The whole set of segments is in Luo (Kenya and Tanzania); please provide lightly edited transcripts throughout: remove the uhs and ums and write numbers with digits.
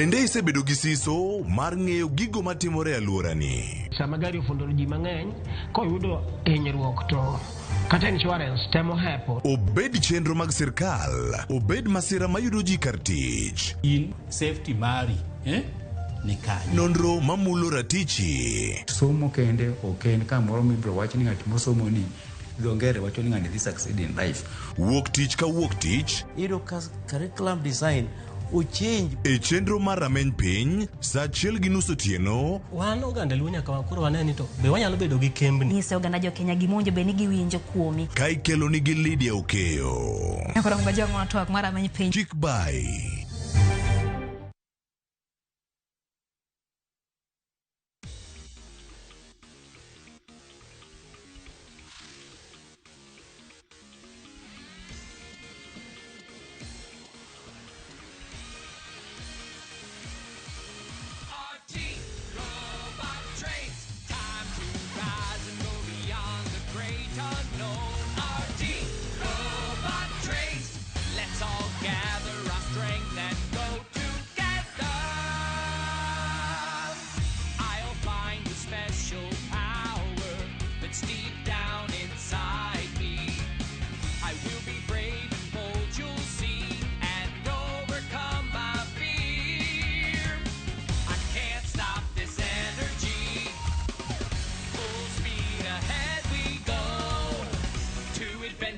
Bende isebedo gi siso mar ng'eyo gigo matimore e alworani? Sama gari ofundo ji mang'eny, koyudo hinyruok to kata insurance temo hepo. Obed chenro mag sirkal, obed masira mayudo ji kar tich. In safety mari ni kanye? Nonro mamulo ratichi. Somo kende ok en kamoro mibiro wach ni ng'at mosomo ni dho ngere wacho ni ng'ani dhi succeed in life. Wuok tich ka wuok tich. Iyudo ka curriculum design ochange. E chenro mar rameny piny, saa achiel gi nus otieno. Wan oganda Luo nyaka koro wane ni to be wanyalo bedo gi kembni. Nyise oganda jo Kenya gima owinjo bed ni giwinjo kuomi. Ka ikelo nigi Lydia Okeyo. Koro ngoja ng'ono twak mar rameny piny. Kik bai.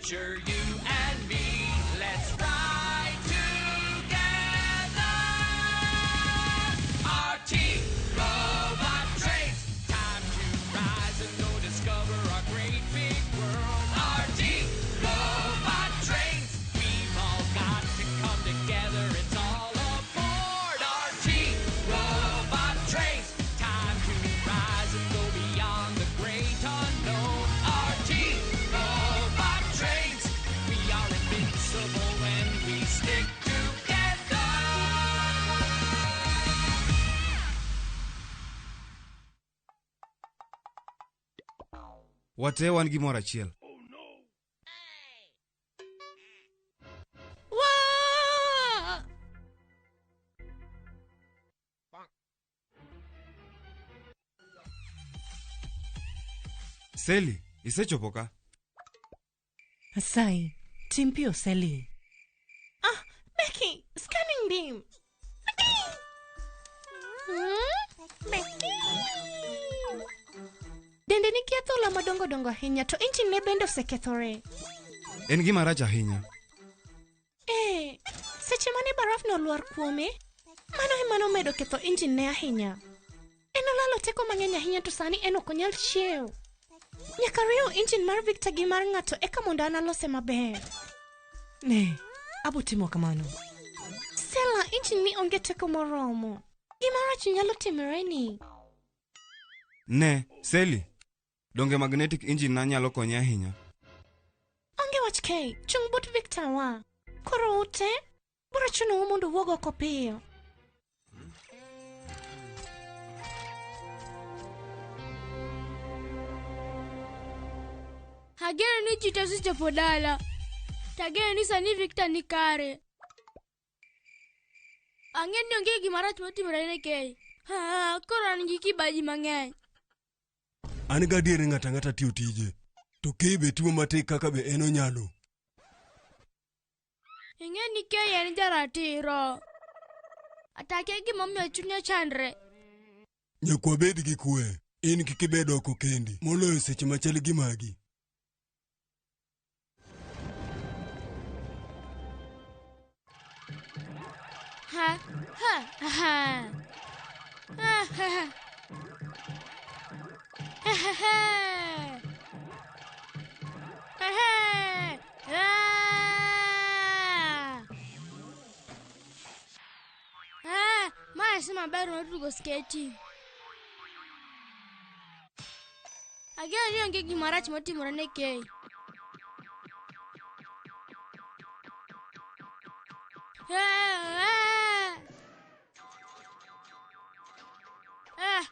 You and me, let's ride together. Our team, Robot Trains. Time to rise and go discover our great big world. Our team, Robot Trains. We've all got to come together. It's all aboard. Our team, Robot Trains. Time to rise and go beyond the great unknown. Our team, Robot Trains. We are invincible when we stick together. Wate wan gimoro achiel. Waa! Seli, isechopo ka? Asai, tim piyo Seli. Ah, Becky, scanning beam. Becky. Dende nigi adhola madongo dongo ahinya to engine ne bende osekethore. En gima rach ahinya. Eh, seche mane barafno olwar kuome, mano ema nomedo ketho engine ne ahinya. En olalo teko mang'eny ahinya to sani en ok onyal chiew. Nyaka riw engine mar Victor gi mar ng'ato eka mondo an alose maber. Ne, abo timo kamano. Stella, engine ni onge teko moromo. Gima rach nyalo timore ni. Ne, Seli, donge magnetic engine na nyalo konye ahinya. Onge wach Kay, chung' but Victor wa. Koro ute, biro chunou mondo uwuog oko piyo. Ageno ni ji te osechopo dala. To ageno ni sani Victor ni kare. Ang'e ni onge gima rach motimore ne Kay. Ha, koro an gi kibaji mang'eny. An gadier ni ng'ato ang'ata tiyo tije. To Kay be timo matek kaka be en onyalo. Ing'e ni Kay en jaratiro. Atakia gimomiyo chunye chandre. Nyaka wabed gi kwe. In kik ibed oko kendi, moloyo seche machal gi magi. Ha, ha, ha. Ha, ha, ha. Ha, ha, ha. Ha, ha. Ah. Ah, mae si maber mar tugo skating. Ageno ni onge gima rach motimore ne Kay. Ah, ah. Ah,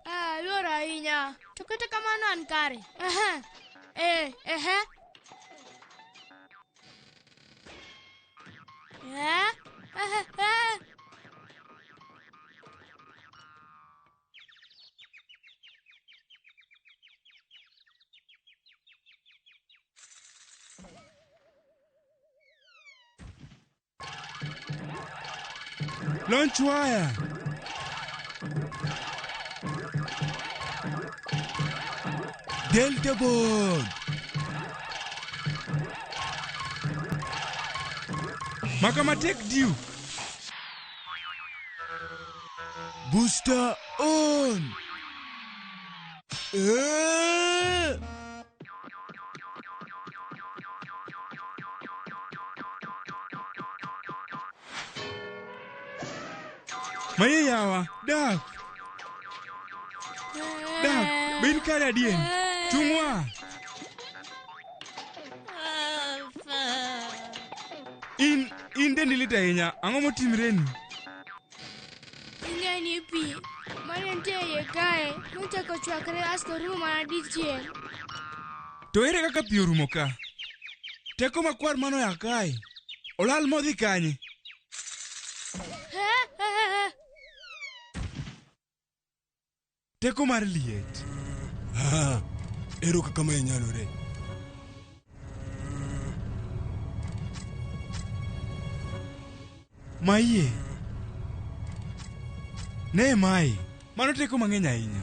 Ah, aluor ahinya. To kata kamano an kare. Aha. Eh, ehe. Eh? Eh, eh. Launch wire. Delta board. Makamatek Duke. Booster on. Eh! Maye yawa, dak. Dak, bin kare adien. Chungwa. In dendi lit ahinya, ang'o motimreni? Ing'e ni pi mane nitie e iye kae nochako chwakre asto orumo mana dichiel. To ere kaka pi orumo ka? Teko makwar manoya kae, olal modhi kanye? Eh, eh, eh. Teko mar liet. Ah, ero kaka mae nyalore. Maiye. Ne mae, mano teko mang'eny ahinya.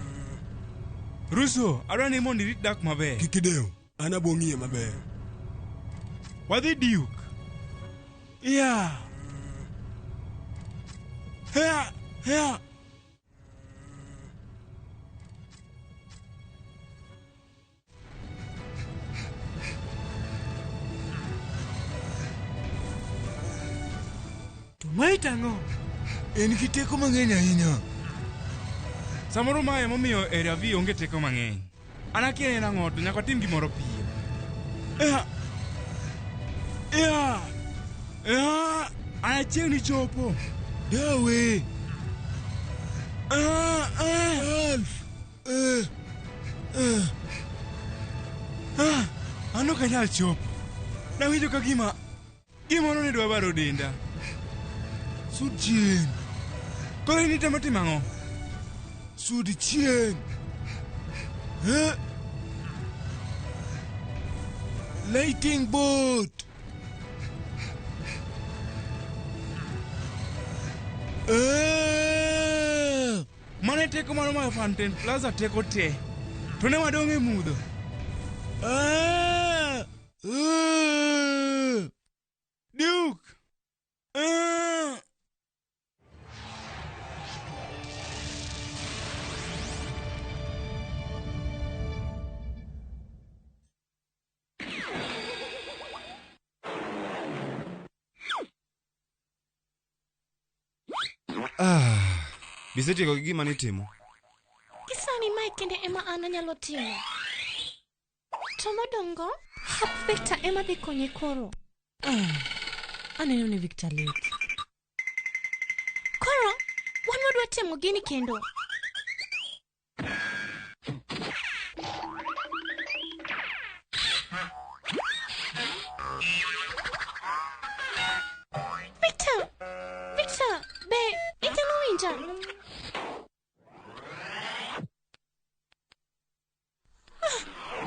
Ruso, adwa ni mondo irit dak maber. Kik idew, an abo ng'iye maber. Wadhi Duke. Yeah. Hea, hea. To mae tang'o? En gi teko mang'eny ahinya. Samoro mae emomiyo Area V onge teko mang'eny. An akia ni en ang'o to nyaka watim gimoro piyo. Ea. Ea. Ea. An achiegni chopo. Dawe. Ah, ah. Alf. Eh. Eh. Ah, an ok anyal chopo. Nawinjo ka gima gimoro ne dwa baro denda. Sud chien. Koro in itemo timo ang'o? Sud chien. Eh. Lighting boat. Eh. Mane teko mano mar Fountain Plaza teko te. To ne wadong' e mudho. Ah. Eh. Duke. Ah. Ah, bisetieko gi gima nitimo. Gisani mae kende ema an anyalo timo. To modong'go, hap Victor ema dhi konye koro. Ah, aneno ni Victor late. Koro, wan wadwa temo gini kendo. Victor! Victor, be inyalo winja? Ah,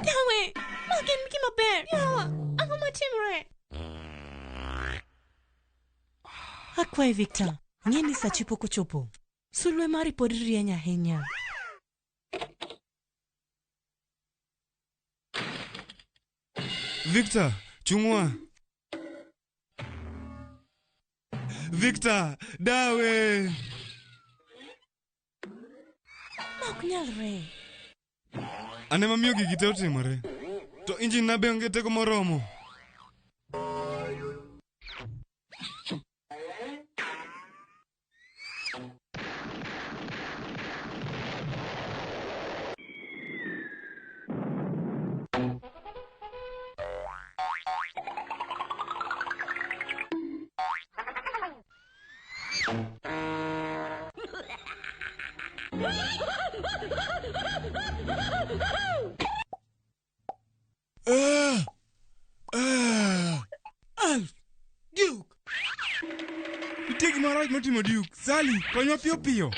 Yawe, ma ok en gima ber. Yawa, ang'o matimre? Akwayi Victor, ng'e ni sachi pok ochopo. Sulwe mari pod rieny ahinya. Victor, chungwa. Victor, dawe. Ma ok nyalre. An ema miyo gigi te otimore. To injin na be onge teko moromo. Ah. Ah. Alf, Duke. Duke, Sally, konywa piyo piyo.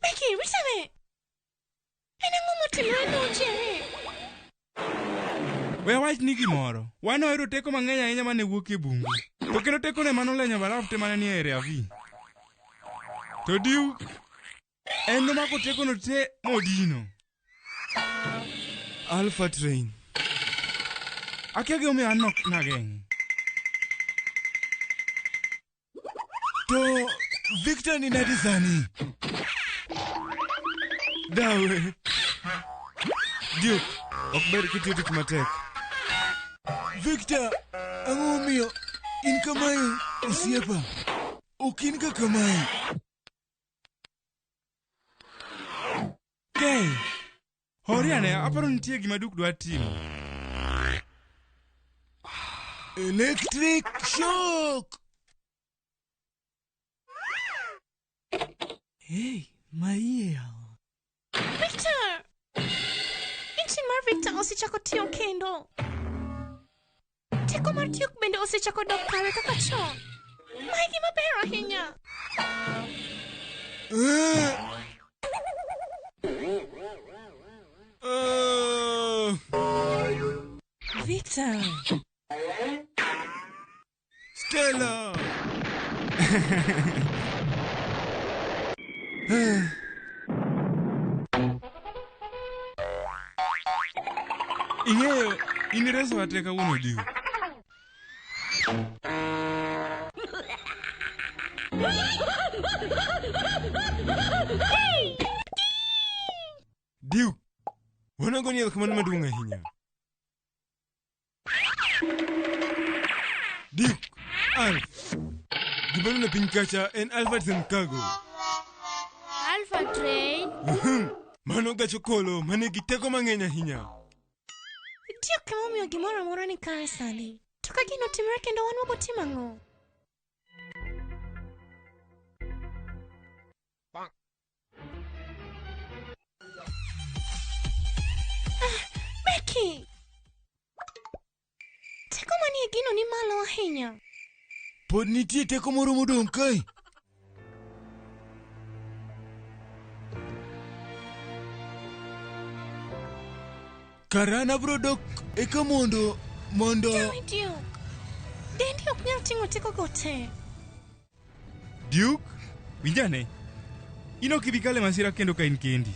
Becky, ritane! En ang'o motimore noche? We awach ni gimoro. Wan wayudo teko mang'eny ahinya mane wuok e bungu. To kendo tekone manolenyo baraf te mane nie area V. To Duke, en nomako tekono te modino. Alpha Train. Akia gimomiyo an nok nageng'e. To Victor ni nadi sani? Dawe. Duke, ok ber kitiyo tich matek. Victor, ang'o momiyo in kamae osiepa? Ok in ka kamae. Kay, hori ane, aparo nitie gima Duke dwa timo. Electric shock! Hey, maiye yawa. Victor! Engine mar Victor osechako tiyo kendo. Teko mar Duke bende osechako dok kare kaka chon. Mae gima ber ahinya. Victor! Stella! Ing'eyo, in iresowa te kawuono Duke. Duke, wanagoni erokamano maduong' ahinya. Duke, Alf, gima neno piny kacha en Alpha Train Cargo. Alpha Train. Uhum, Mano gach okolo manigi teko mang'eny ahinya. Duke emomiyo gimoro amora ni kare sani. To ka gino otimore kendo wan wabotimo ang'o? Ah, Becky! Teko manie gino ni malo ahinya. Pod nitie teko moro modong' kae. Kara an abiro dok eka mondo mondo Dawe Duke. Dendi ok nyal ting'o tekogo te. Duke, winjane. In ok ibi kalo e masira kendo ka in kendi.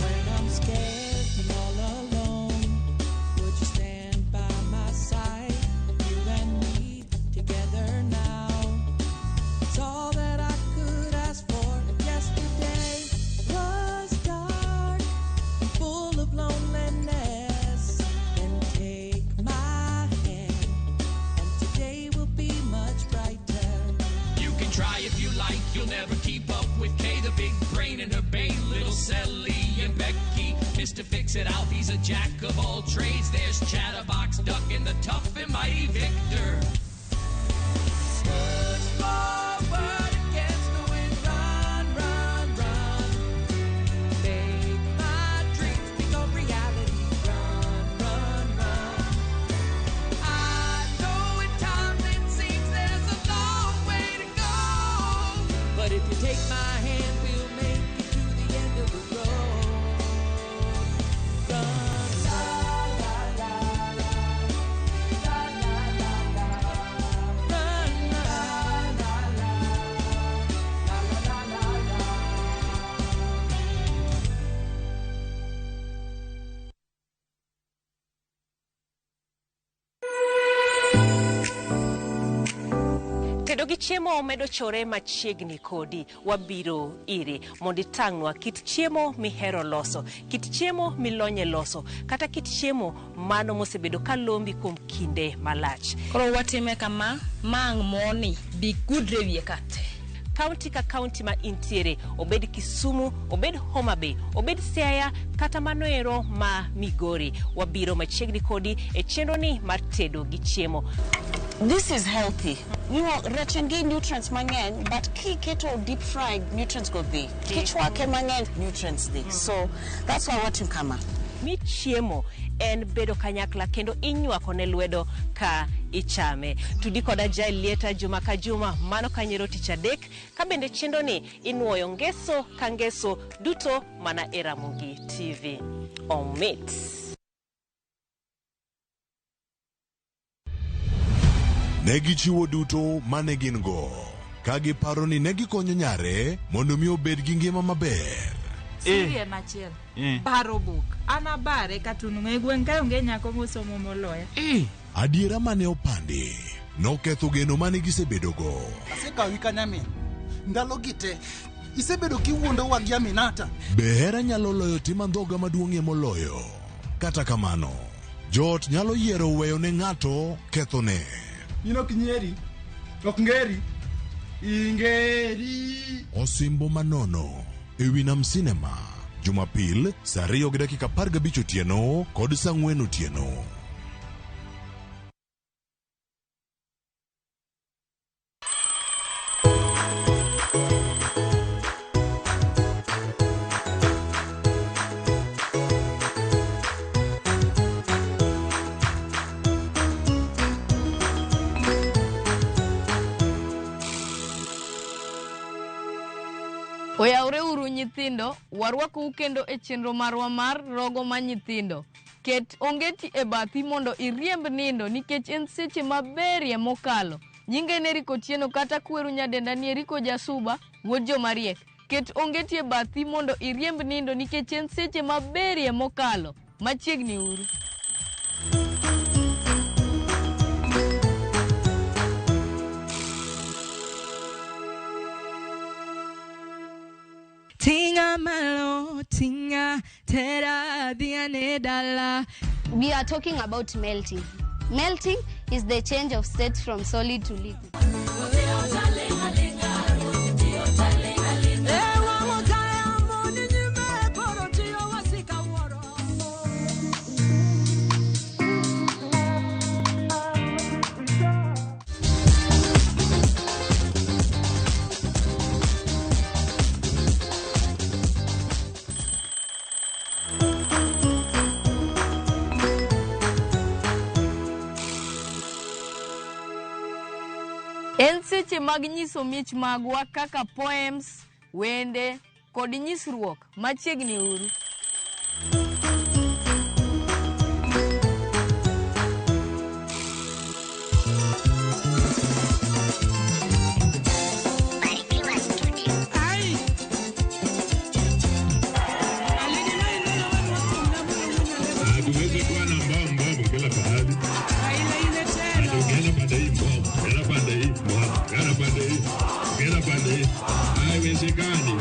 When I'm scared and all alone, would you stand by my side? You and me together now. It's all that I could ask for. Yesterday was dark and full of loneliness. Then take my hand, and today will be much brighter. You can try if you like, you'll never keep up with Kay, the big brain and her bane, little Sally and Becky. Mr. Fix It Alfie's a jack of all trades. There's Chatterbox Duck and the tough and mighty Victor. Push forward against the wind, run, run, run. Make my dreams become reality. Run, run, run. I know at times it seems there's a long way to go, but if you take my hand, we'll make it to the end of the road. Run, la la la la, la la la la. Tedo gi chiemo medo chore machiegni kodi. Wabiro iri mondo itang'nwa kit chiemo mihero loso, kit chiemo milonye loso, kata kit chiemo mano mosebedo ka lombi kuom kinde malach. Koro watime kama, ma ang' moni bi gudre wiye ka te. Kaunti ka kaunti ma intiere, obed Kisumu, obed Homa Bay, obed Siaya, kata mano ero ma Migori. Wabiro machiegni kodi e chenro ni mar tedo gi chiemo. This is healthy. You know, rech en gi nutrients mang'eny, but kiketo deep fried, nutrients go dhi. Kichwake mang'eny, nutrients dhi. So that's why watim kama. Mi chiemo en bedo kanyakla kendo inywako ne lwedo ka ichame. Tudi koda Jael Lieta juma ka juma, mano kanyero tich adek, ka bende chenro ni inuoyo ngeso ka ngeso duto mana e Ramogi TV. Omit. Ne gichiwo duto mane gin go, ka giparo ni ne gikonyo nyare mondo mi obed gi ngima maber. Siri en achiel. Baro buk. An abare katunung'o e gweng' kae onge nyako mosomo moloya. Adiera mane opandi noketho geno mane gisebedogo. Asekawi ka nyamin. Ndalogi te isebedo kiwuondowa gi Aminata. Be hera nyalo loyo tim andhoga maduong'ie moloyo? Kata kamano, joot nyalo yiero weyo ne ng'ato kethone. In ok nyieri, ok ngeri, ingeri. Osimbo manono e wi Nam Cinema, Jumapil saa 2:15 otieno kod saa 4 otieno. Oyawre uru nyithindo, warwakou kendo e chenro marwa mar rogo ma nyithindo. Ket ongeti e bathi mondo iriemb nindo nikech en seche maberie mokalo. Nyinga en Eric Otieno kata kweru nyadenda ni Eriko Jasuba, wuod jomariek. Ket ongeti e bathi mondo iriemb nindo nikech en seche maberie mokalo. Machiegni uru. Tinga malo, tinga, tera, diane dala. We are talking about melting. Melting is the change of state from solid to liquid. En seche mag nyiso mich magwa kaka poems, wende, kod nyisruok. Machiegni uru. Hatuwezi kuwa na mbao mbovu kila pahali. Ukienda pande hii mbovu, ukienda pande hii mbovu, ukienda pande hii, ukienda pande hii, haiwezekani.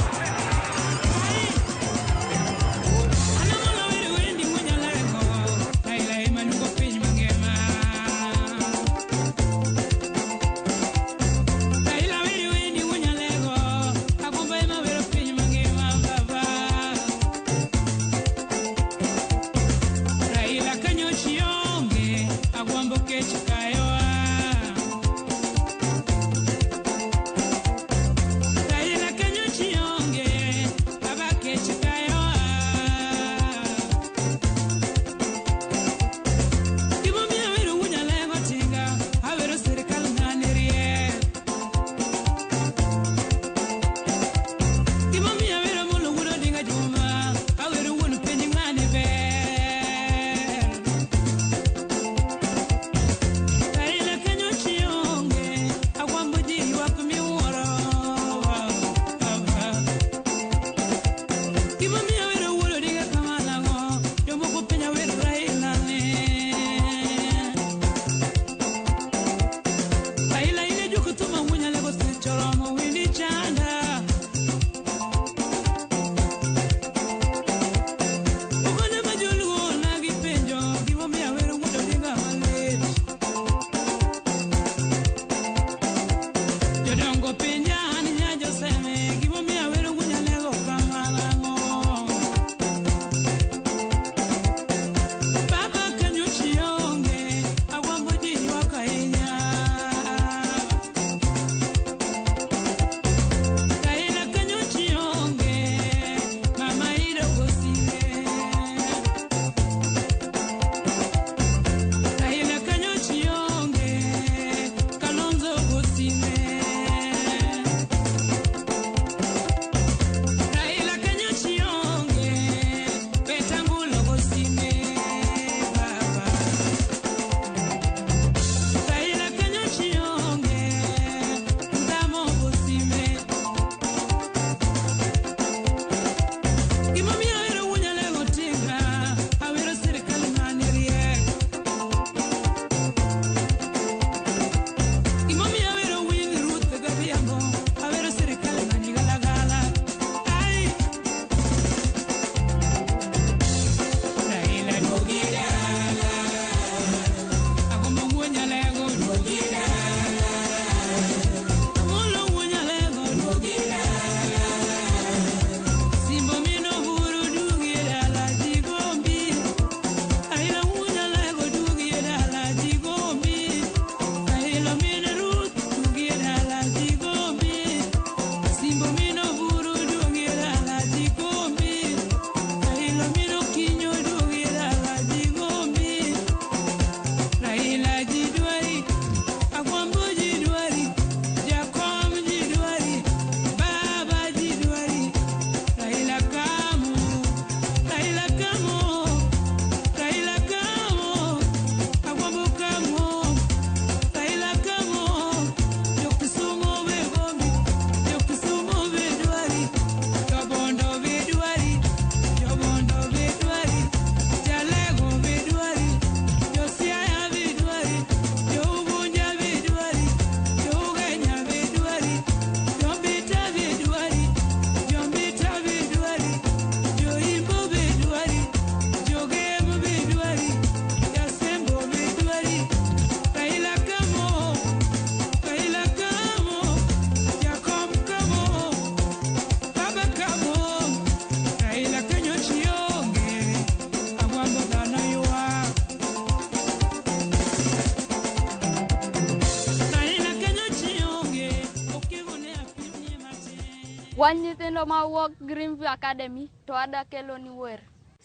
Wan nyithindo mawuok Greenview Academy to adwa keloni wer.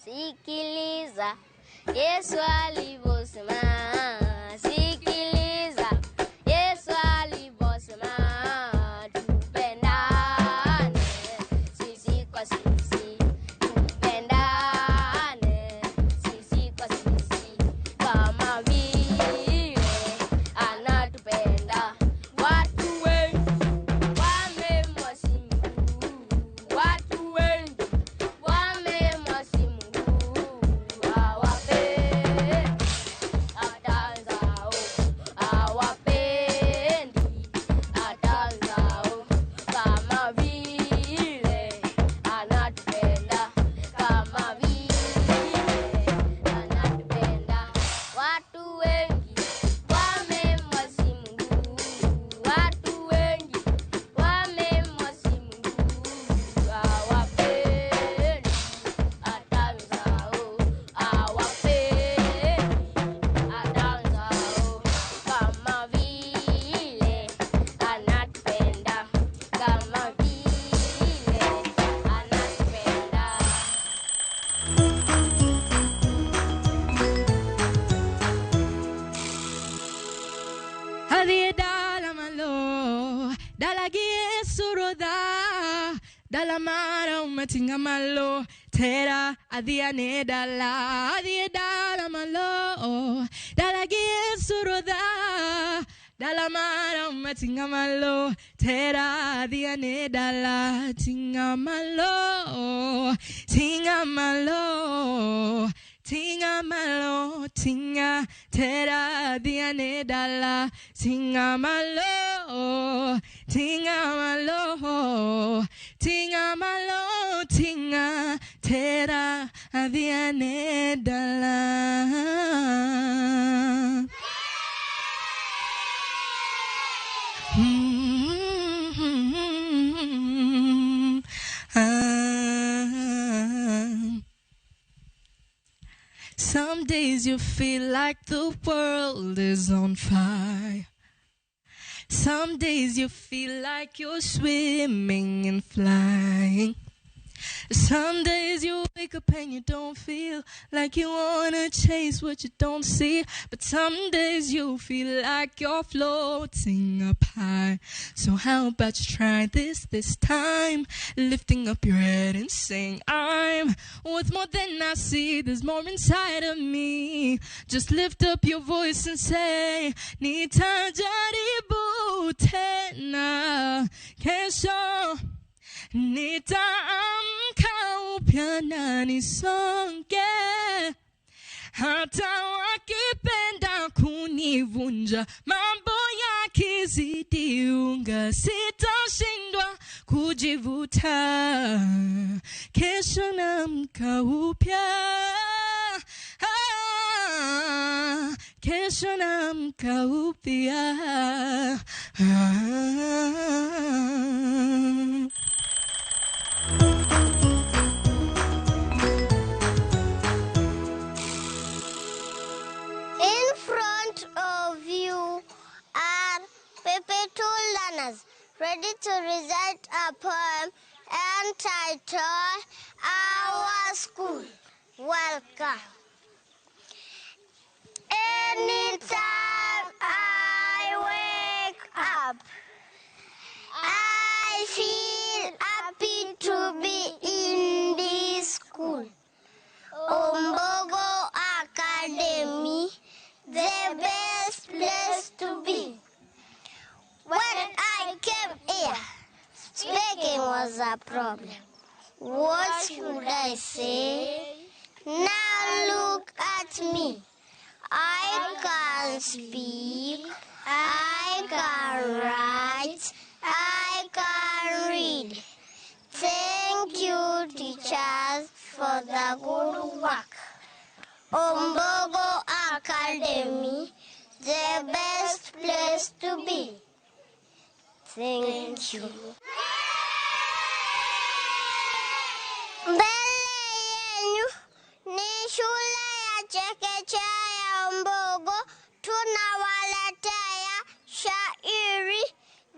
Sikiliza Yesu alivyosema, sikiliza Yesu alivyosema, tupendane sisi kwa sisi, tupendane sisi kwa sisi, kama vile anatupenda. Watu wengi wamemwasi Mungu, watu wengi wamemwasi Mungu, hawapendi hata zao, hawapendi hata zao, kama vile anatupenda, kama vile anatupenda. Watu wengi wamemwasi Mungu, watu wengi wamemwasi Mungu, hawapendi hata zao, hawapendi hata zao, kama vile anatupenda, kama vile anatupenda. Adhi e dala malo, dala gi Yesu ruodha, dala mara umetinga malo, tera adhi ane dala. Adhi e dala malo, dala gi Yesu ruodha, dala mara umetinga malo, tera adhi ane dala. Tinga malo, tinga malo, tinga malo, tinga, tera adhi ane dala. Tinga malo, tinga malo, tinga malo, tinga, tera adhi ane dala. Some days you feel like the world is on fire. Some days you feel like you're swimming and flying. Some days you wake up and you don't feel like you wanna chase what you don't see. But some days you feel like you're floating up high. So how about you try this time? Lifting up your head and saying, I'm worth more than I see. There's more inside of me. Just lift up your voice and say, Nitajaribu tena kesho. Nitaamka upya na nisonge, hata wakipenda kunivunja, mambo yakizidi unga, sitashindwa kujivuta. Kesho naamka upya, ah, kesho naamka upya. Ah. In front of you are PP2 learners ready to recite a poem entitled Our School. Welcome. Anytime I wake up, I feel happy to be in this school. Ombogo Academy, the best place to be. When I came here, speaking was a problem. What should I say? Now look at me. I can speak, I can write, I can read. Thank you, teachers, for the good work. Ombogo Academy, the best place to be. Thank you. Mbele yenu ni shule ya chekechea ya Ombogo. Tunawaletea shairi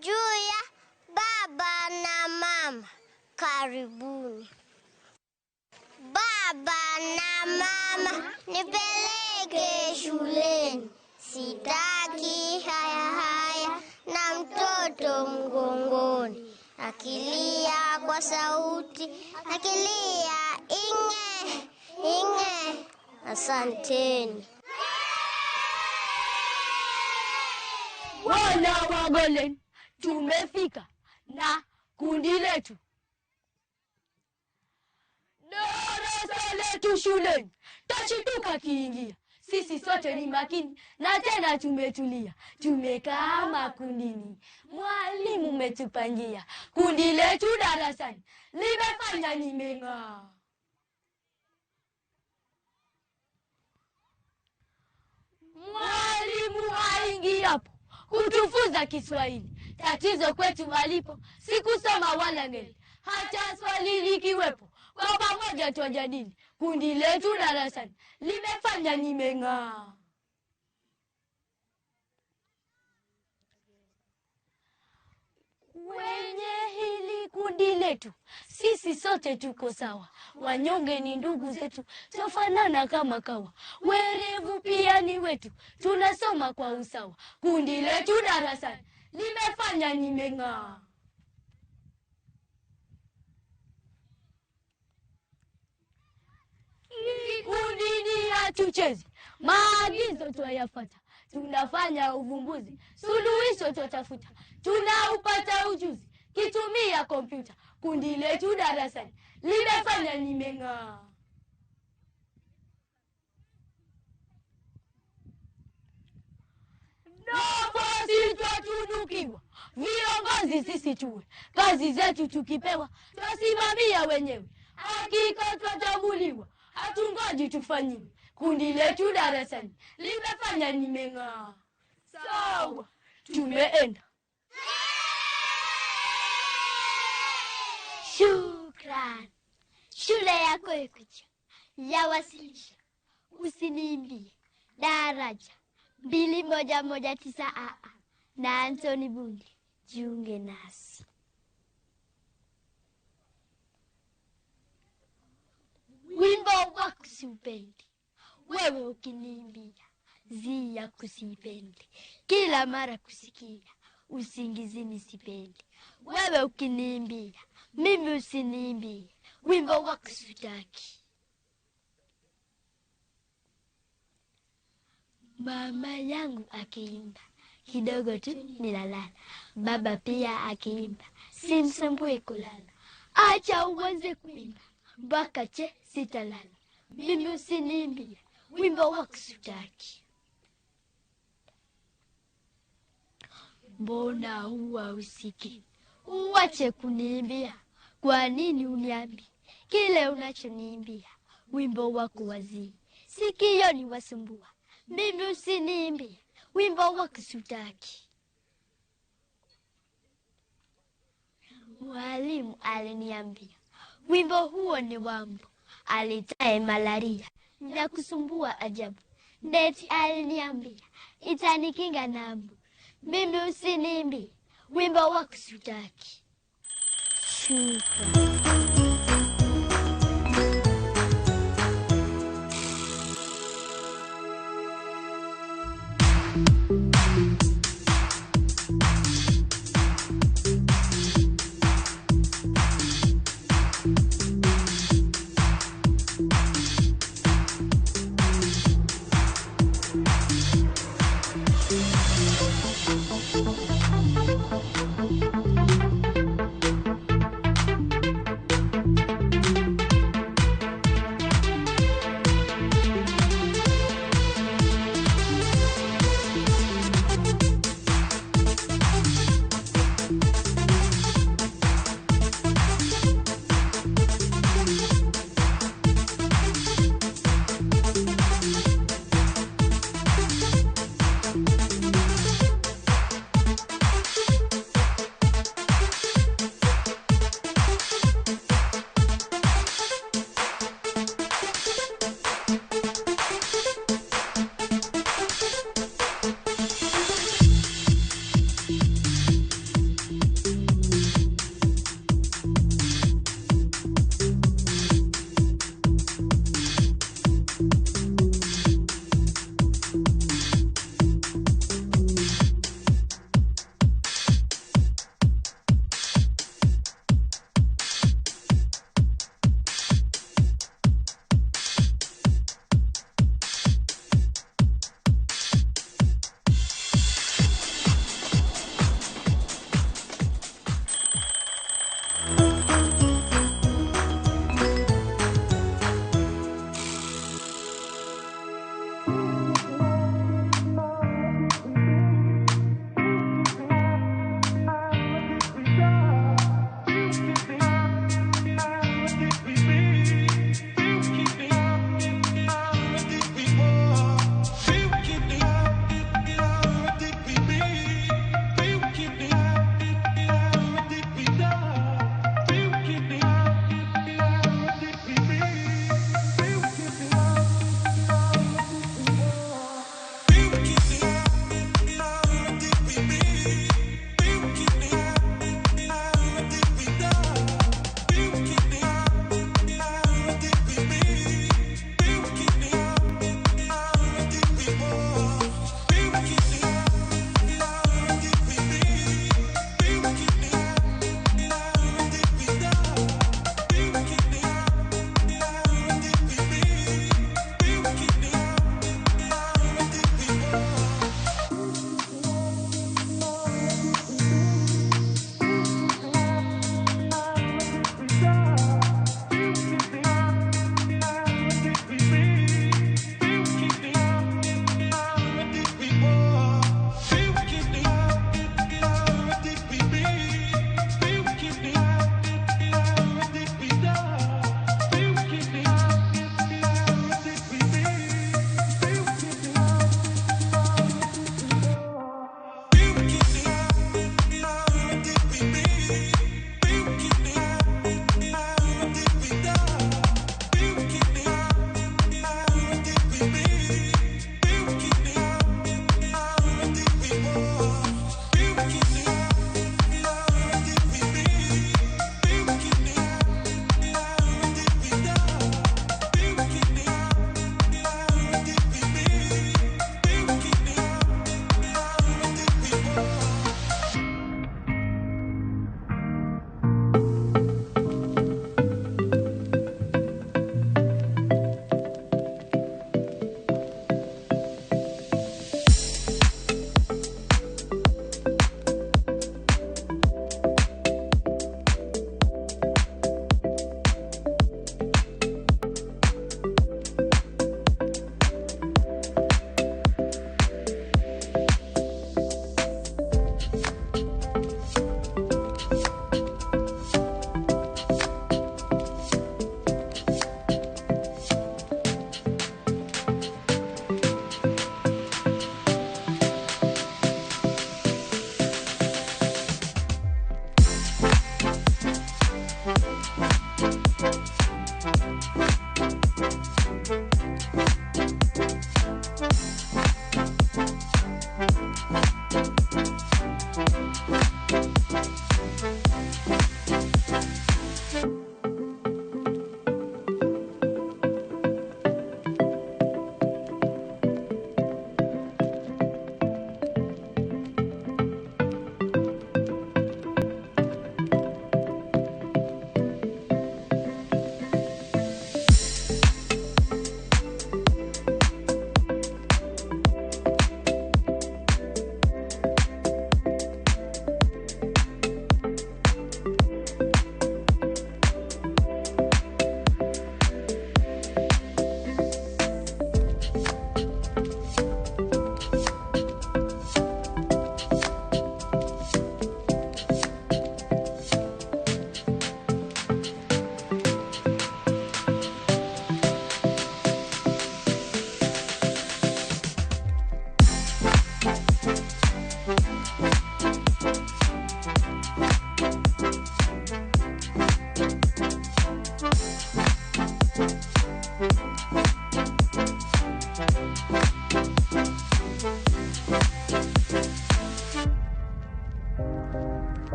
juu ya baba na mama. Karibuni. Baba na mama, nipeleke shuleni. Sitaki haya haya na mtoto mgongoni. Akilia kwa sauti, akilia inge, inge. Asanteni. Wana wa Golden, tumefika na kundi letu. Darasa letu shuleni, tashituka kiingia. Sisi sote ni makini na tena tumetulia, tumekaa makundini, mwalimu umetupangia. Kundi letu darasani limefanya nimeng'aa. Mwalimu aingiapo kutufunza Kiswahili, tatizo kwetu alipo si kusoma wala ngeli, hata swali likiwepo kwa pamoja twajadili. Kundi letu darasani limefanya nimeng'aa. Kwenye hili kundi letu sisi sote tuko sawa, wanyonge ni ndugu zetu, tofanana kama kawa, werevu pia ni wetu, tunasoma kwa usawa. Kundi letu darasani limefanya nimeng'aa. Kikundini hatuchezi, maagizo twayafata, tunafanya uvumbuzi, suluhisho twatafuta, tunaupata ujuzi kitumia kompyuta. Kundi letu darasani limefanya nimeng'aa. Nafasi twatunukiwa, viongozi sisi tuwe, kazi zetu tukipewa twasimamia wenyewe, hakika twatambuliwa, hatungoji tufanyiwe. Kundi letu darasani limefanya nimeng'aa. Sawa, tumeenda. Shukran. Shule yako ikuja yawasilisha. Usiniimbie daraja 2119 AA na Anthony Bundi. Jiunge nasi. Wimbo wako siupendi, wewe ukiniimbia zia kusipendi, kila mara kusikia usingizini sipendi. Wewe ukiniimbia mimi usiniimbie, wimbo wako sitaki. Mama yangu akiimba kidogo tu nilalala, baba pia akiimba simsumbui kulala. Acha uanze kuimba mpaka che sitalala, mimi usiniimbie wimbo wako sitaki. Mbona huwa usiki uwache kuniimbia? Kwa nini uniambi kile unachoniimbia? Wimbo wako wazii sikioni wasumbua, mimi usiniimbie wimbo wako sitaki. Mwalimu aliniambia wimbo huo ni wambo alitae malaria na kusumbua ajabu. Neti aliniambia itanikinga na mbu, mimi usiniimbie wimbo wako sitaki. Shukran.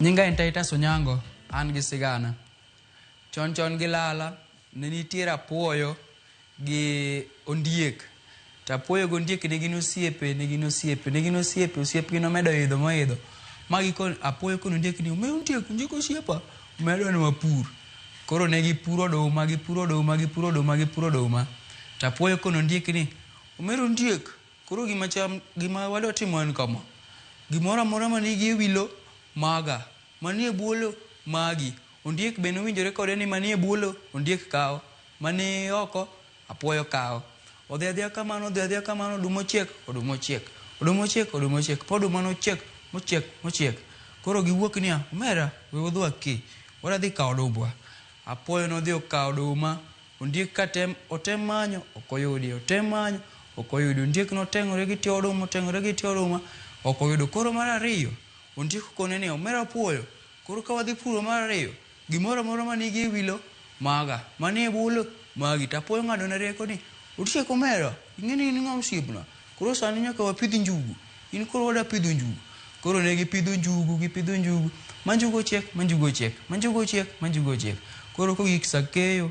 Nyinga en Titus Onyango, an gi sigana. Chon chon gi lala, Ne nitiere apuoyo gi ondiek. To apuoyo gi ondiek ne gin osiepe, ne gin osiepe, ne gin osiepe, osiepgi nomedo idho moidho. Ma giko apuoyo kono ondiek ni, "Omeyo ondiek, ondiek osiepa, omeyo adwa ni wapur." Koro ne gipuro oduma, gipuro oduma, gipuro oduma, gipuro oduma. To apuoyo kono ondiek ni, "Omera ondiek, koro gima cham, gima wadwa timo en kama. Gimoro amora manigi e wi lo, maga. Manie bwo lo, magi." Ondiek be nowinjore kode ni manie bwo lo, ondiek kawo. Mani oko, apuoyo kawo. Odhi adhiya kamano, odhi adhiya kamano, oduma ochiek, oduma ochiek. Oduma ochiek, oduma ochiek. Pa oduma nochiek, mochiek, mochiek. Koro giwuok niya, omera, we wadhi wake. Wadwa dhi kawo odumbwa. Apuoyo nodhi okawo oduma. Ondiek ka tem, otem manyo, ok oyudi. Otem manyo, ok oyudi. Ondiek noteng'ore gi tie oduma, oteng'ore gi tie oduma, ok oyudo. Koro mar ariyo, ondiek okone niya, omera apuoyo, koro ka wadhi puro mar ariyo, gimoro amora manigi e wi lo, maga. Manie bwo lo, magi. To apuoyo ong'adone rieko ni, otiek omera, ing'e ni in ng'a osiepna. Koro sani nyaka wapidh njugu. In koro wadwa pidho njugu. Koro ne gipidho njugu, gipidho njugu. Ma njugu ochiek, ma njugu ochiek, ma njugu ochiek, ma njugu ochiek. Koro kogik sa keyo,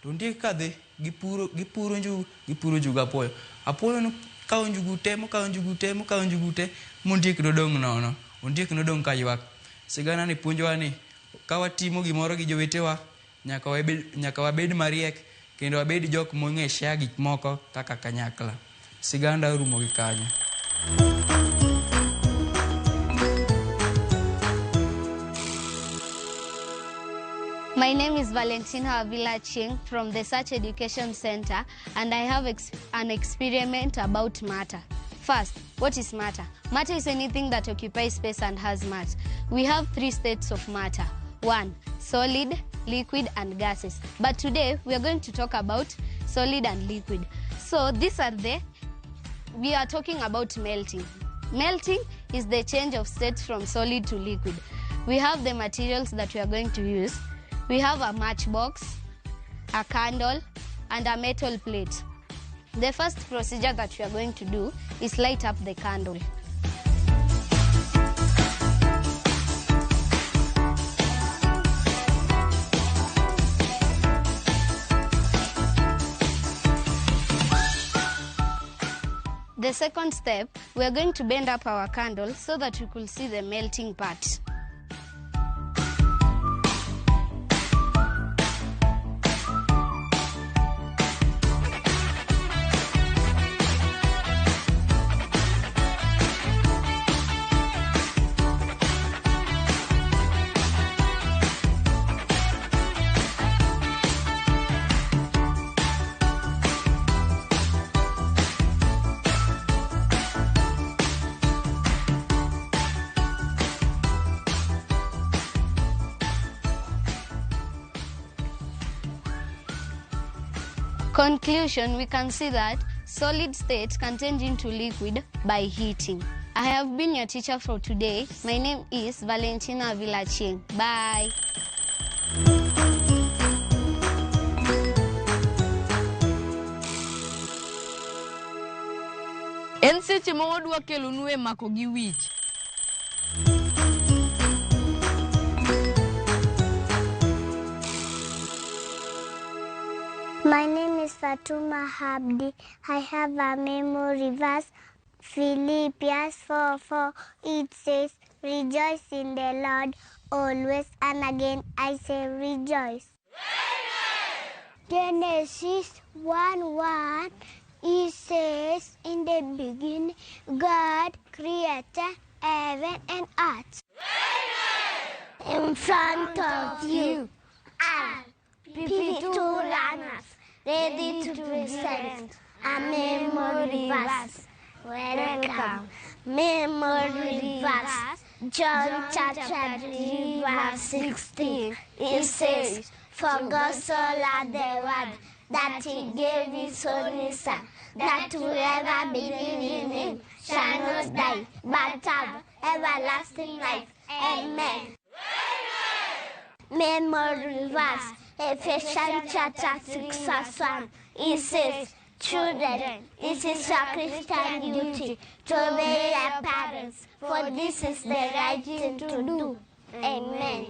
to ondiek kadhi, gipuro, gipuro njugu, gipuro njugu apuoyo. Apuoyo nokawo njugu te, mokawo njugu te, mokawo njugu te, mondiek nodong' nono. Ondiek nodong' ka ywak. Sigana ni puonjowa ni, ka watimo gimoro gi jowetewa, nyaka wabed, nyaka wabed mariek, kendo wabed jok mong'e share gik moko kaka kanyakla. Siganda orumo gi kanyo. My name is Valentina Avila Ching from the Search Education Center, and I have an experiment about matter. First, what is matter? Matter is anything that occupies space and has mass. We have three states of matter. 1, solid, liquid, and gases. But today, we are going to talk about solid and liquid. So these are the, we are talking about melting. Melting is the change of state from solid to liquid. We have the materials that we are going to use. We have a matchbox, a candle, and a metal plate. The first procedure that we are going to do is light up the candle. The second step, we are going to bend up our candle so that we could see the melting part. Conclusion, we can see that solid state can change into liquid by heating. I have been your teacher for today. My name is Valentina Villaching. Bye. En seche ma wadwa kelonu e mako gi wich. My name is Fatuma Habdi. I have a memory verse, Philippians 4:4. It says, Rejoice in the Lord always, and again I say rejoice. Genesis 1:1. It says, In the beginning, God created heaven and earth. In front of you are PP2 learners ready to present a memory verse. Welcome. Memory verse. John chapter 3, verse 16. It says, For God so loved the world that he gave his only Son, that whoever believes in him shall not die, but have everlasting life. Amen. Memory verse, Ephesians chapter 6, verse 1. It says, Children, it is your Christian duty to obey your parents, for this is the right thing to do. Amen.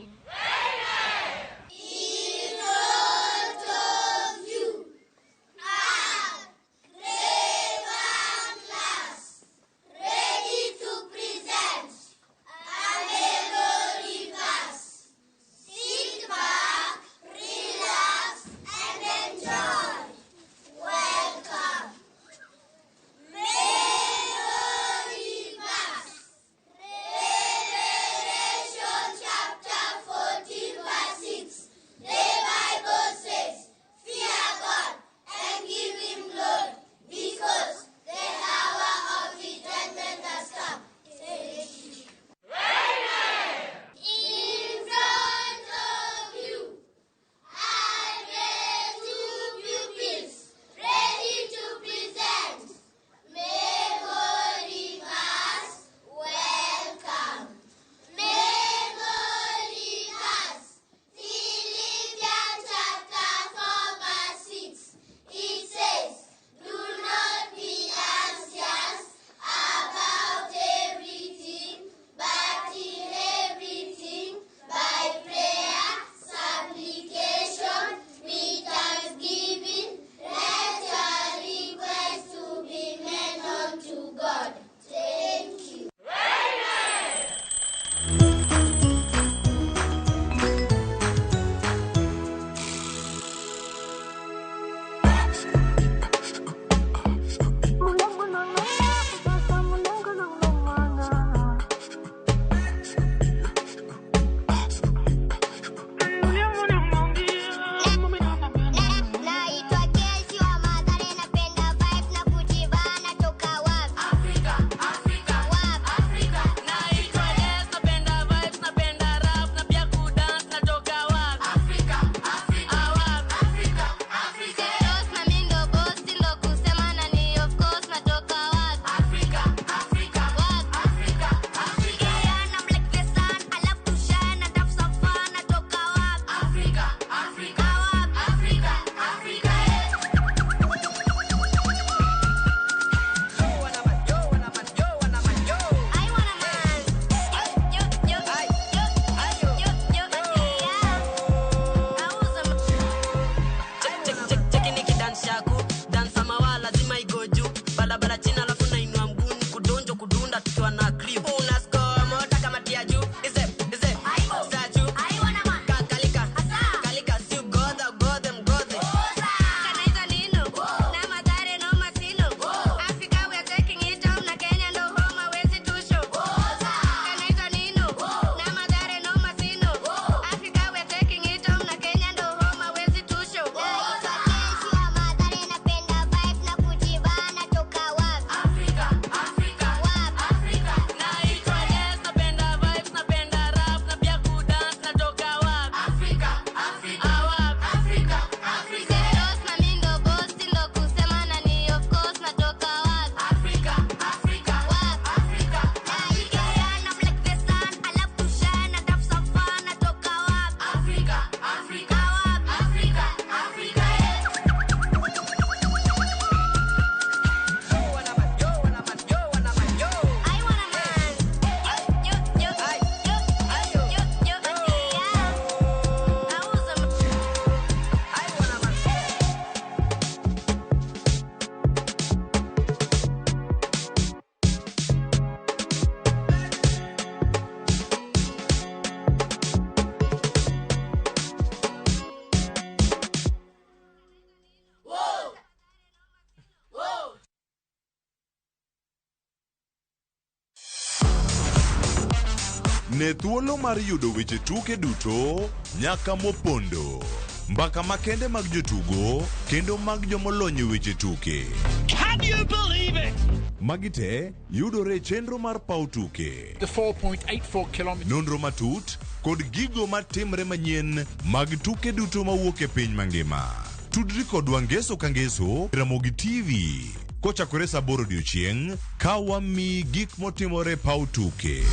Ne thuolo mar yudo weche tuke duto nyaka mopondo. Mbaka makende mag jotugo kendo mag jomolony e weche tuke. Can you believe it? Magi te yudore e chenro mar paw tuke. The 4.84 kilometers. Nonro matut kod gigo matimre manyien mag tuke duto mawuok e piny mangima. Tudri kodwa ngeso ka ngeso Ramogi TV kochakore saa 8 odiochieng' ka wamiyi gik motimore e paw tuke.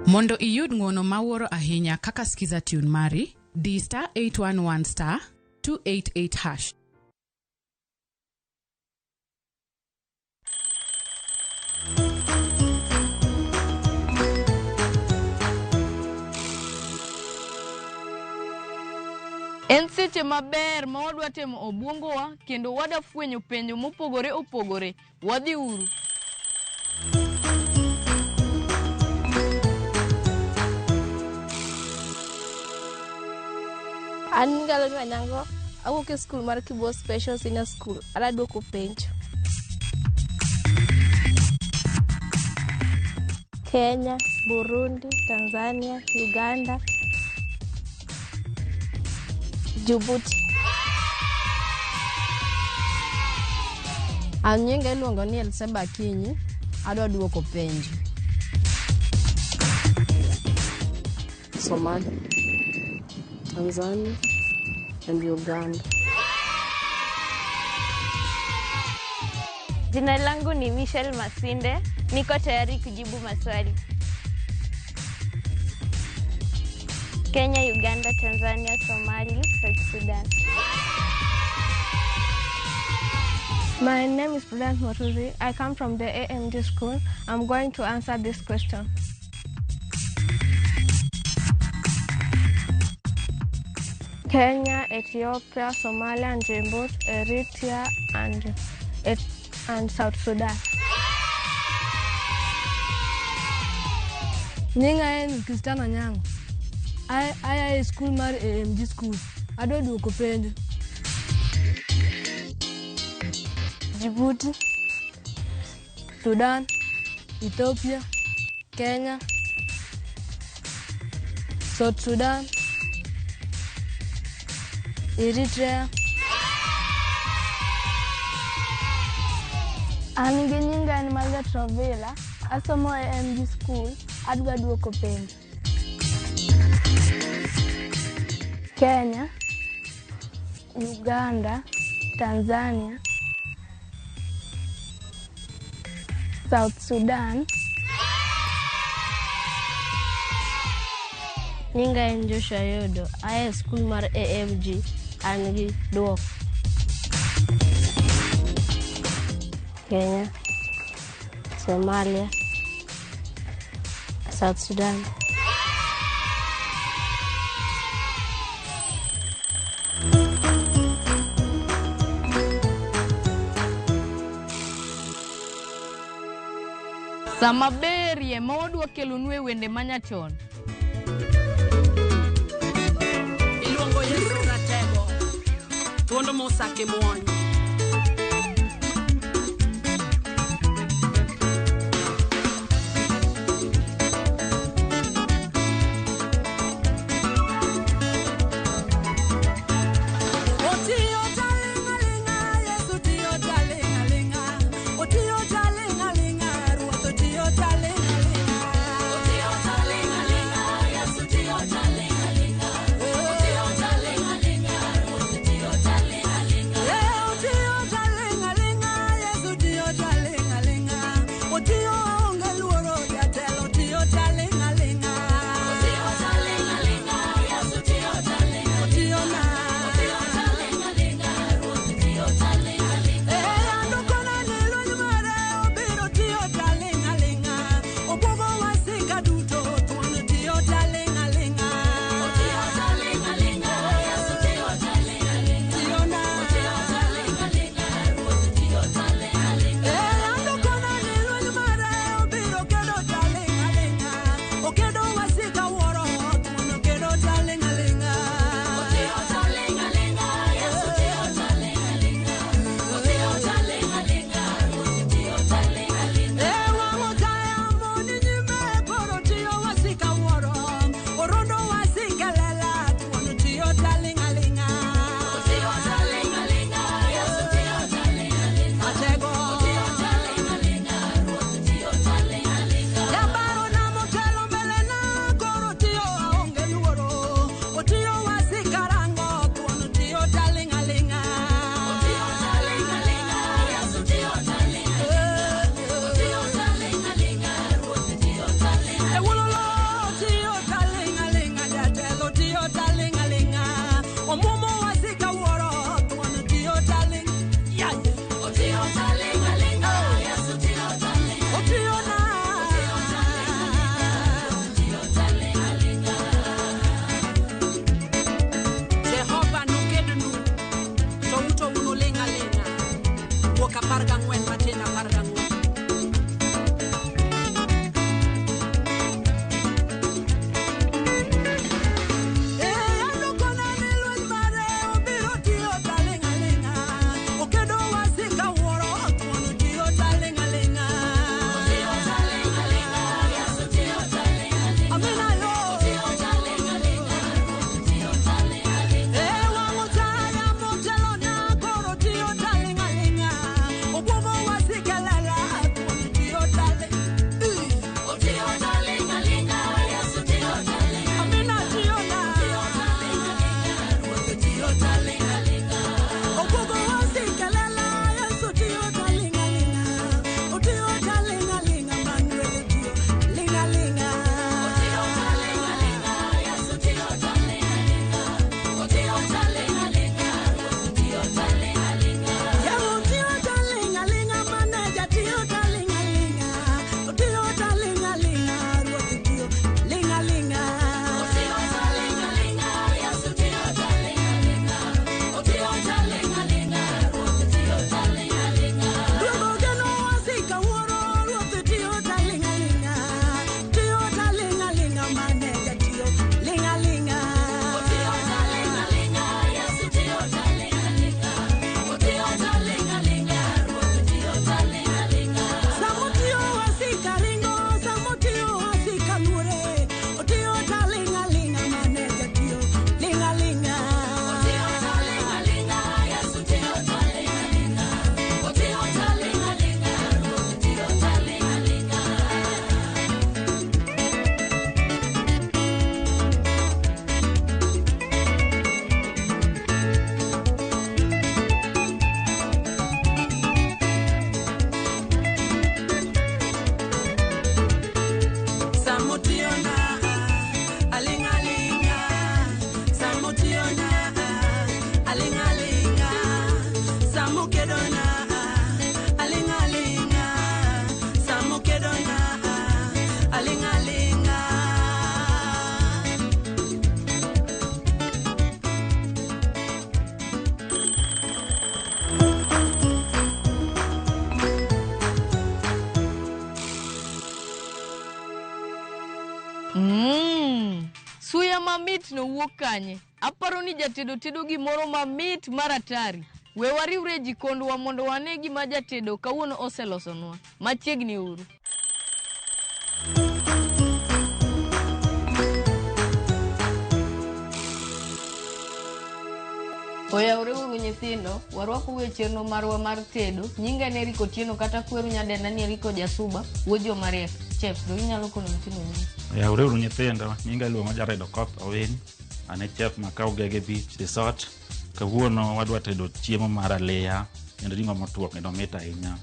Mondo iyud ng'uono mawuoro ahinya kaka Skiza Tune mari, di star 811 star 288 hash. En seche maber ma wadwa temo obwongowa kendo wada fwenyo penjo mopogore opogore. Wadhi uru. An Ngalo Anyango, awuok e skul mar Kibo Special Senior School. Adwa duoko penjo. Kenya, Burundi, Tanzania, Uganda, Djibouti. An nyinga iluongo ni Elseba Akinyi, adwa duoko penjo. Somalia, Tanzania, and Uganda. Jina langu ni Michelle Masinde, niko tayari kujibu maswali. Kenya, Uganda, Tanzania, Somalia, South Sudan. My name is Prudence Motuzi. I come from the AMD school. I'm going to answer this question. Kenya, Ethiopia, Somalia, and Djibouti, Eritrea, and South Sudan. Nyinga en Christian Onyango. Aya e skul mar AMG school. Adwa duoko penjo. Djibouti, Sudan, Ethiopia, Kenya, South Sudan, Eritrea. An gi nyinga en Margaret Rovila, asomo e AMG school, adwa duoko penjo. Kenya, Uganda, Tanzania, South Sudan. Nyinga en Joshua Yodo, aya e skul mar AMG, an gi duoko. Kenya, Somalia, South Sudan. Sama berie ma wadwa kelonu e wende manyachon. Iluongo Yesu ratego, thuondo mosake muony. Yeah. no wuok kanye? Aparo ni jatedo tedo gimoro mamit mar atari. We wariwre e jikondwa mondo wane gima jatedo kawuono oselosonwa. Machiegni uru. Oyawre uru nyithindo, warwakou e chenro marwa mar tedo. Nyinga en Eric Otieno kata kweru nyadenda ni Eriko Jasuba, wuod jomariek. Chef, do inyalo kono nyithindo nyingi? Oyawre uru nyithindo, nyinga iluongo Jared Okoth Owiny. An e chef ma Kaugege Beach Resort. Kawuono wadwa tedo chiemo mar aliya kendo ring'o motwo kendo mit ahinya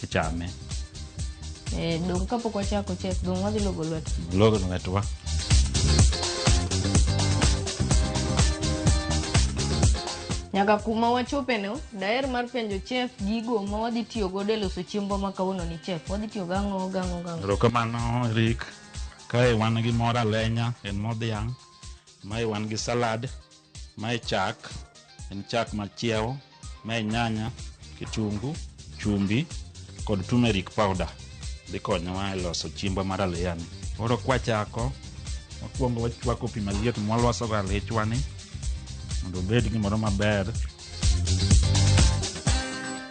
kichame. Dong' kapok wachako chef, dong' wadhi logo lwet. Logo lwetwa. Nyaka kuma wachopeno, daher mar penjo chef gigo ma wadhi tiyo godo e loso chiembwa ma kawuono ni chef. Wadhi tiyo gang'o, gang'o, gang'o. Erokamano Eric. Kae wan gi mor alenya, en mo dhiang'. Mae wan gi salad, mae chak, en chak machiewo, mae nyanya, kitungu, chumbi kod turmeric powder. Dhi konyowa e loso chiembwa mar aliya ni. Koro kwachako, mokwongo wachwako pi maliet mwalosogo alichwa ni mondo obed gimoro maber.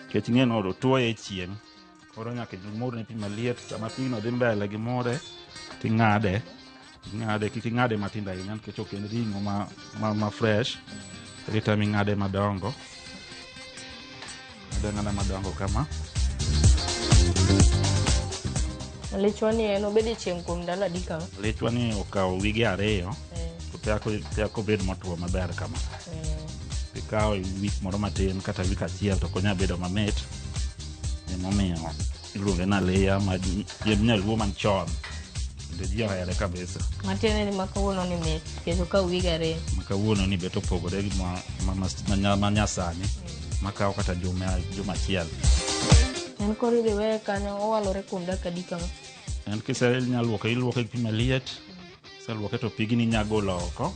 Nikech ing'e ni otuoye e chieng', koro nyaka imurne pi maliet. Sama pigno dhi mbele gi mure, ting'ade. Ing'ade, kik ing'ade matindo ahinya nikech ok en ring'o ma fresh. Rita ming'ade madongo. Ng'ade ang'ada madongo kama. Alichwa ni en obed e chieng' kuom ndalo adi kama? Alichwa ni okawo wige 2. To pek obed motwo maber kama. Ikawo wik moro matin kata wik achiel to ok onyal bedo mamit. Emomiyo iluonge ni aliya ma chiemb nyaluo man chon. Kendo ji ohere kabisa. Matiende ni ma kawuono ni mit nikech okawo wige 2. Ma kawuono ni bet opogore gi ma nyasani makawo kata juma achiel. En koro idhi weye kanyo owalore kuom dakika adi kama? En kise inyalo luoke, iluoke gi pi maliet. Kiseluoke to pigni inya golo oko.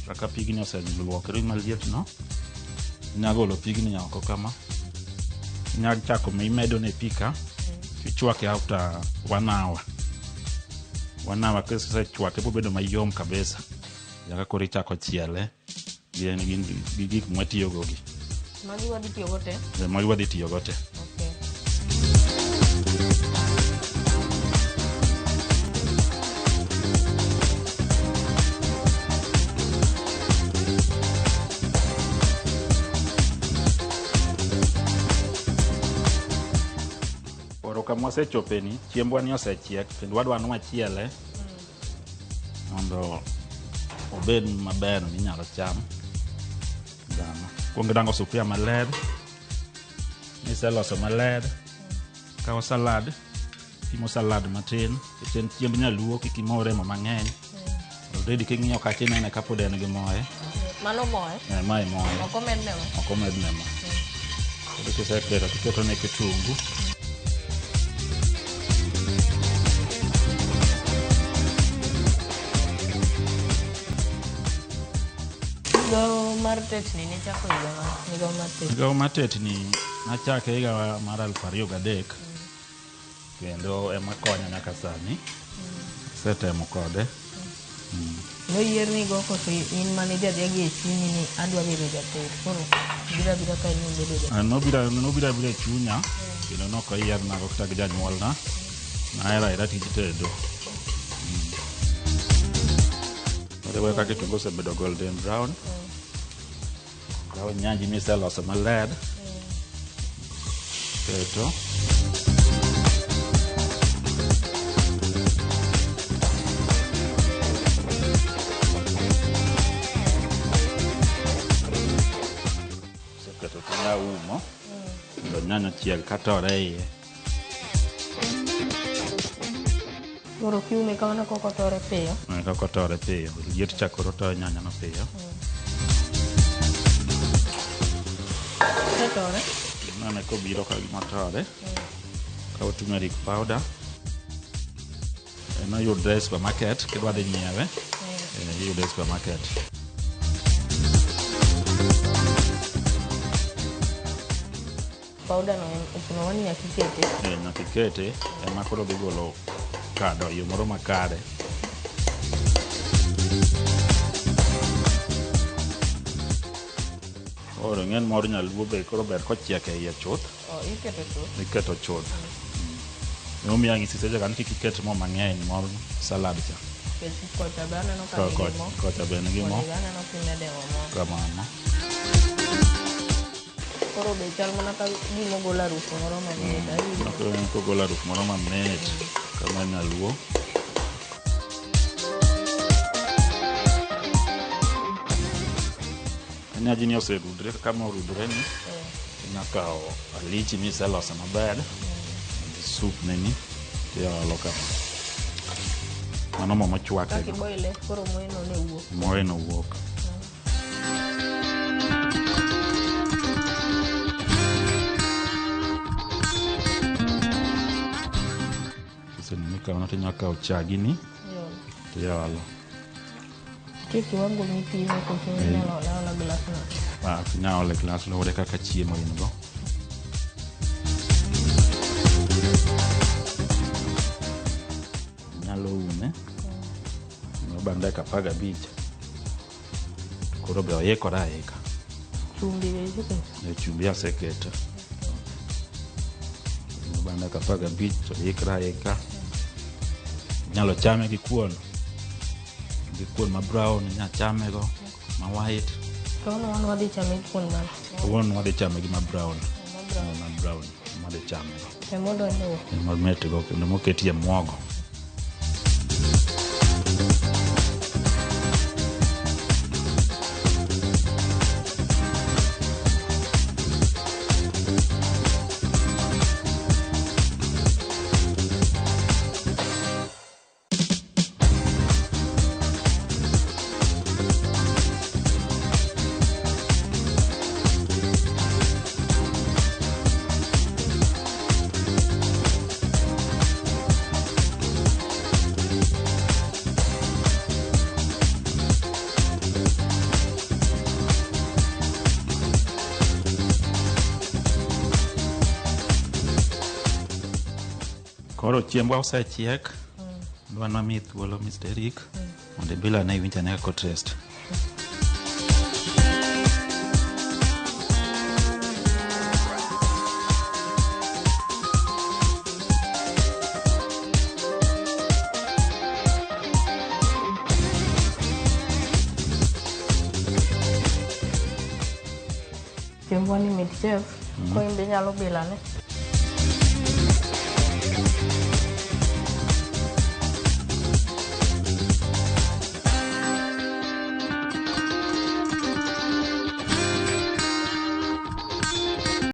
Kaka pigni oseluokre maliet no, inya golo pigni oko kama. Inya chako imedo ne pi ka, tichwake after 1 hour. 1 hour kisechwake bobedo mayom kabisa. Nyaka koro ichako chiele gi gik mwatiyogo gi. Magi wadhi tiyogo te? Magi wadhi tiyogo te. Okay. Koro kama wasechopeni, chiembwa ni osechiek kendo wadwa ni wachiele mondo obed maber minyalo cham dhano. Kuong irango sufuria maler, miseloso maler, kawo salad, imo salad matin, nikech en chiemb nyaluo kik imore mo mang'eny. Already king'iyo kacha inene kapod en gi moye. Mano moye? Mae moye. Ok omed ne mo? Ok omed ne mo. Koro kiseketo, tiketo ne kitungu. Migawo mar tetni nichako higa mane? Migawo mar tetni. Migawo mar tetni nachake higa mar 2003. Kendo ema konya nyaka sani. Asetemo kode. Noyiernigo koso in mane idhi adhiya gi e chunyi ni adwa bedo jatet? Koro biro abira ka in ibedo jatet. Nobiro abira e chunya, kendo nok oyiernago kata gi janyuolna. Nahero ahera tij tedo. Koro ka kitungu osebedo golden brown, kawo nyanji miseloso maler, keto. Oseketo tinya umo, mondo nyanya ochieg katore iye. Koro kiume kamano kok otore piyo. Kok otore piyo. Liet cha koro toyo nyanya no piyo. Osetore? Nane kobiro ka gima otore. Kawo turmeric powder. En oyudre e supermarket, kidwa dhi nyiewe. Iyude e supermarket. Powder no en ochuno ni nyaka ikete. Nyaka ikete, ema koro dhi golo kado e yo moro makare. Koro ing'e ni mor nyaluo be koro ber kochiek e iye chuth. Oh, iketo chuth. Iketo chuth. Emomiyo anyisi seche ka ni kik iket mo mang'eny mor salad cha. Nikech kocha be aneno ka Ko- nigi mo. Kocha be nigi mo. Koni be aneno kimede mo moro. Kamano. Koro be chal mana ka gima ogolo harufu moro mamit. Awinjo. Kogolo harufu moro mamit kama nyaluo. Nyaji ni oserudre kaka morudre ni inya kawo alichi miseloso maber gi sup ne ni tiolo kama. Mano mo mochwake Kaka no. iboile koro moyeno ne wuok. Moyeno wuok. Kisenini kamano tinya kawo chagi ni Iolo. tiolo. Nitie kiwango mipime koso inyalo ole aola glas no. Ah, ok inyal ole glas luwore kaka chiemo in go. Inyalo ume bang' dakika 15 to koro be oikore aika. Chumbi be iseketo? E chumbi aseketo. Bang' dakika 15 to oikre aika. Inyalo chame gi kuon. Gi kuon ma brown inyalo chame go, ma white. Kawuono wan wadhi chame gi kuon mane? Kawuono wadhi chame gi ma brown. Ma brown. Ma brown ema wadhi chame go. Ema odonjo go. Ema mit go kendo moketie muogo. Koro chiembwa osechiek. Dwa namiyi thuolo Mr. Eric mondo ibil ane iwinj ane kaka o taste. Chiembwa ni mit chef. Koro in be inyalo bilo ane.